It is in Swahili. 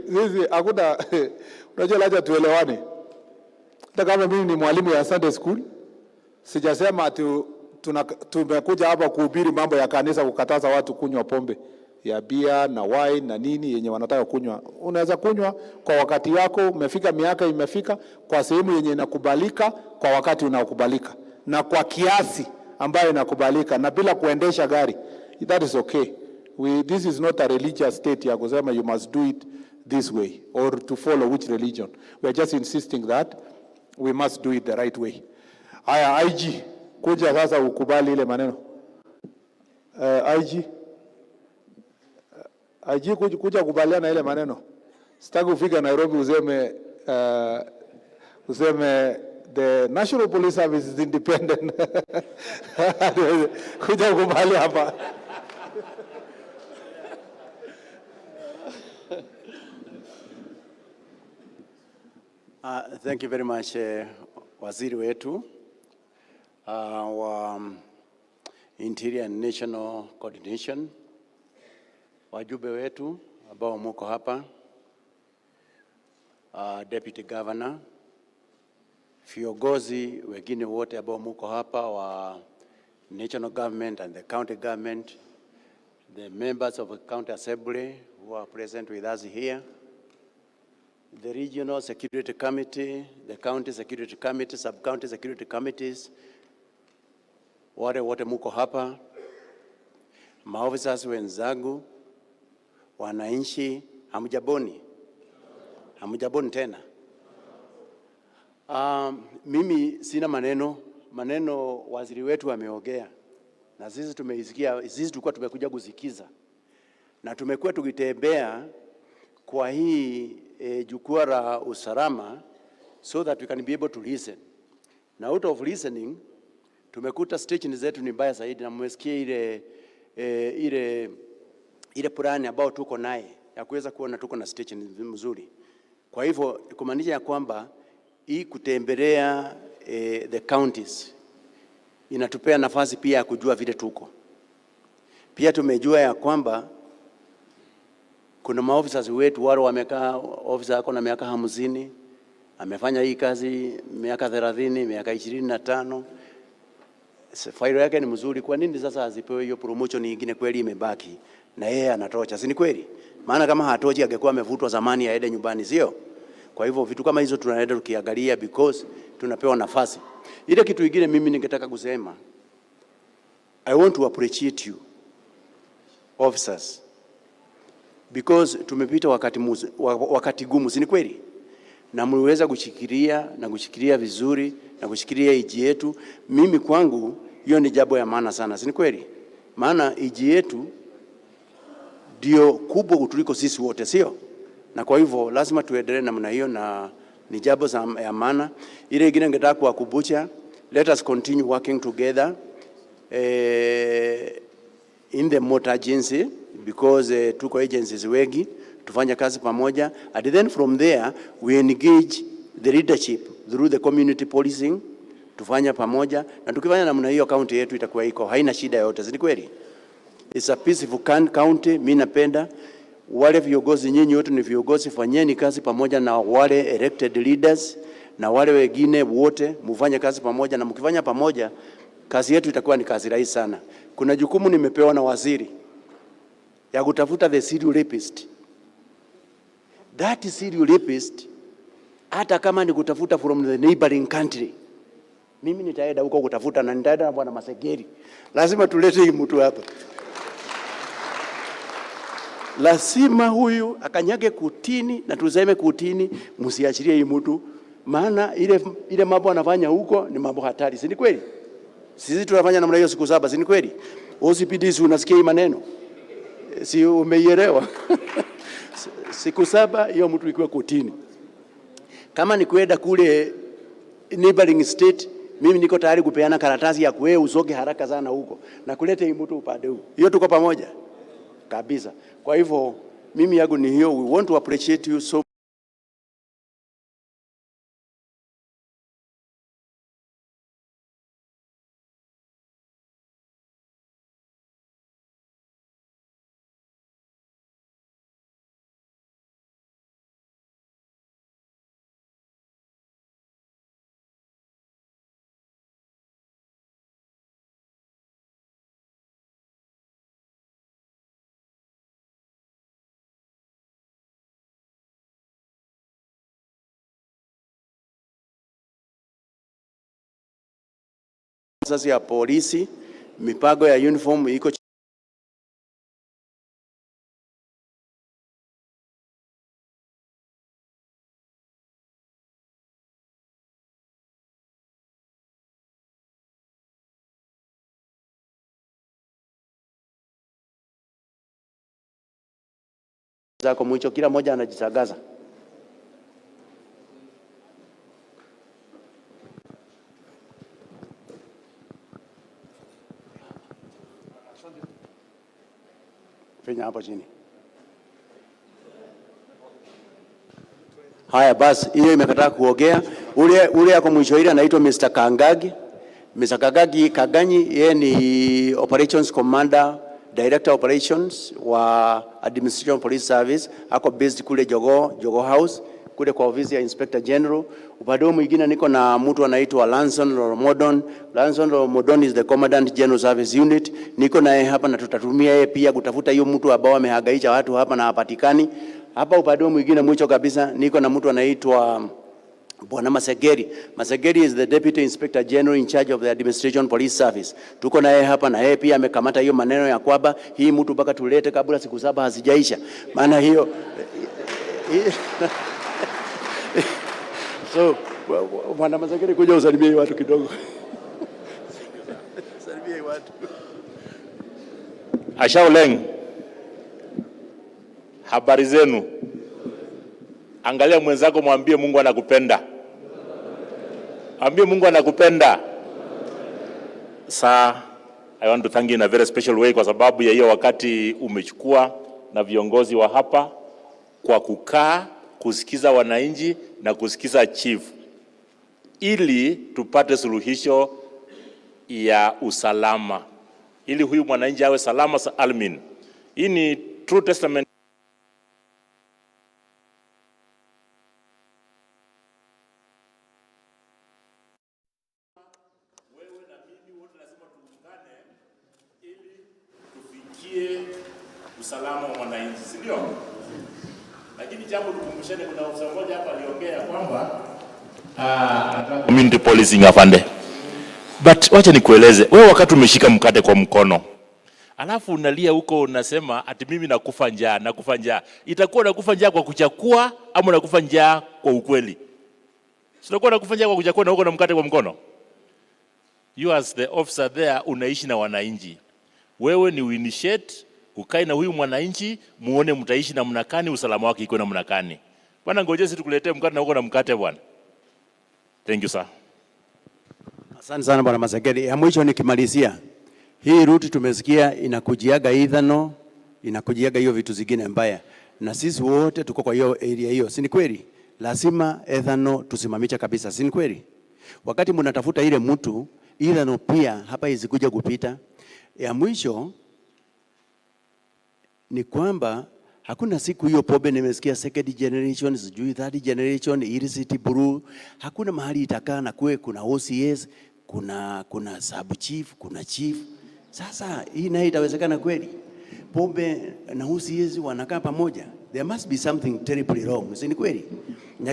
Sisi hakuna, unajua lazima tuelewane. Hata kama mimi ni mwalimu ya Sunday school, sijasema ati tumekuja hapa kuhubiri mambo ya kanisa kukataza watu kunywa pombe ya bia na wine na nini yenye wanataka kunywa. Unaweza kunywa kwa wakati wako, umefika miaka imefika, kwa sehemu yenye inakubalika, kwa wakati unaokubalika na kwa kiasi ambayo inakubalika na bila kuendesha gari. That is okay. This is not a religious state ya kusema you must do it this way or to follow which religion. We are just insisting that we must do it the right way. Haya, IG, kuja sasa ukubali ile maneno. IG, IG kuja kubaliana ile maneno. Sitaki ufika Nairobi useme the National Police Service is independent. Kuja kubali hapa. Thank you very much, waziri wetu wa Interior and National Coordination, wajumbe wetu ambao muko hapa, Deputy Governor, viongozi wengine wote ambao muko hapa wa national government and the county government, the members of the county assembly who are present with us here, the regional security committee, the county security committee, sub-county security committees, wale wote muko hapa, maofisa wenzangu, wananchi, hamjaboni? Hamjaboni tena? Mimi sina maneno waziri wetu ameongea na sisi tumeisikia, sisi tulikuwa tumekuja kusikiza na tumekuwa tukitembea kwa hii jukwaa la usalama so that we can be able to listen. Na out of listening tumekuta station zetu ni mbaya zaidi, na mmesikia ile plani ambayo tuko naye ya kuweza kuona tuko na station mzuri. Kwa hivyo kumaanisha ya kwamba hii kutembelea the counties inatupea nafasi pia ya kujua vile tuko. Pia tumejua ya kwamba kuna maofisa wetu wale wamekaa, ofisa ako na miaka 50, amefanya hii kazi miaka 30, miaka 25. Failo yake ni mzuri, kwa nini sasa azipewe hiyo promotion nyingine? Kweli imebaki na yeye anatocha, si ni kweli? Maana kama hatochi angekuwa amevutwa zamani aende nyumbani, sio? Kwa hivyo vitu kama hizo tunaenda tukiangalia because tunapewa nafasi. Ile kitu kingine mimi ningetaka kusema, I want to appreciate you officers because tumepita wakati gumu, si ni kweli? Na mliweza kushikilia na kushikilia vizuri na kushikilia iji yetu. Mimi kwangu hiyo ni jambo ya maana sana, si ni kweli? Maana iji yetu ndio kubwa kutuliko sisi wote, sio? Na kwa hivyo lazima tuendelee namna hiyo na ni jambo ya maana. Ile ingine ningetaka kuwakumbusha, let us continue working together in the motor agency because tuko agencies wengi, tufanye kazi pamoja, and then from there we engage the leadership through the community policing, tufanye pamoja, na tukifanya namna hiyo county yetu itakuwa iko haina shida yote, si ni kweli? It's a peaceful county. Mimi napenda wale viongozi, nyinyi wote ni viongozi, fanyeni kazi pamoja na wale elected leaders na wale wengine wote, mufanye kazi pamoja, na mkifanya pamoja kazi yetu itakuwa ni kazi rahisi sana. Kuna jukumu nimepewa na waziri ya kutafuta the serial rapist. That serial rapist, hata kama ni kutafuta from the neighboring country, mimi nitaenda huko kutafuta na nitaenda na bwana Masegeri. Lazima tulete hii mtu hapa. Lazima huyu akanyage kutini na tuseme kutini, msiachilie hii mtu, maana ile mambo anafanya huko ni mambo hatari, si ni kweli? Sisi tunafanya namna hiyo siku 7, si ni kweli? OCPD, si unasikia hii maneno? Si umeielewa? Siku 7 hiyo mtu ikiwa kotini. Kama ni kwenda kule neighboring state, mimi niko tayari kupeana karatasi ya kuwe usoge haraka sana huko na kuleta hii mtu upande huu. Hiyo tuko pamoja kabisa. Kwa hivyo mimi yangu ni hiyo, we want to appreciate you so Officers ya polisi, mipango ya uniform iko zako mwicho, kila mmoja anajisagaza. Finya hapo chini. Haya basi, hiyo imekataa kuongea. Ule ako mwisho ile anaitwa Mr. Kangagi. Mr. Kangagi Kaganyi, yeye ni Operations Commander, Director Operations wa Administration Police Service, ako based kule Jogoo House kule kwa ofisi ya Inspector General. Upande huo mwingine niko na mtu anaitwa Lanson Loromodon. Lanson Loromodon is the Commandant General Service Unit. Niko naye hapa na tutatumia yeye pia kutafuta hiyo mtu ambao amehangaisha watu hapa na hapatikani. Hapa upande huo mwingine mwisho kabisa niko na mtu anaitwa Bwana Masegeri. Masegeri is the Deputy Inspector General in charge of the Administration Police Service. Tuko naye hapa na yeye pia amekamata hiyo maneno ya kwamba hii mtu mpaka tulete kabla siku 7 hazijaisha. Maana hiyo So, Bwana Masegeri, kuja usalimie watu kidogo. Salimie watu. Ashauleng, habari zenu? Angalia mwenzako, mwambie Mungu anakupenda. Mwambie Mungu anakupenda. Sir, I want to thank you in a very special way kwa sababu ya hiyo wakati umechukua na viongozi wa hapa kwa kukaa kusikiza wananchi na kusikiza chief ili tupate suluhisho ya usalama, ili huyu mwananchi awe salama almin. Hii ni true testament. Wewe na mimi wote lazima tuungane ili tufikie usalama wa mwananchi, si ndio? Lakini jambo tukumbushane, kuna ofisa mmoja hapa aliongea kwamba community policing afande. But wacha nikueleze, wewe wakati umeshika mkate kwa mkono alafu unalia huko unasema ati mimi nakufa njaa, nakufa njaa. Itakuwa nakufa njaa kwa kuchakua ama nakufa njaa kwa ukweli? Sitakuwa nakufa njaa kwa kuchakua na huko na mkate kwa mkono. You as the officer there unaishi na wananchi. Wewe ni uinitiate, ukae na huyu mwananchi, muone mtaishi namna gani, usalama wake iko namna gani. Bwana, ngoje sisi tukuletee mkate na huko na mkate bwana. Thank you sir. Asante sana Bwana Masegeri. Ya mwisho nikimalizia, hii route tumesikia inakujiaga ethanol, inakujiaga hiyo vitu zingine mbaya, na sisi wote tuko kwa hiyo area hiyo, si ni kweli? Lazima ethanol tusimamishe kabisa, si ni kweli? Wakati mnatafuta ile mtu ethanol pia hapa izikuja kupita. Ya mwisho ni kwamba hakuna siku hiyo pombe nimesikia second generation, sijui third generation, illicit brew, hakuna mahali itakaa na kuwe kuna OCS, kuna sub chief, kuna chief. Sasa hii nayo itawezekana kweli? Pombe na OCS wanakaa pamoja? There must be something terribly wrong, si ni kweli? Na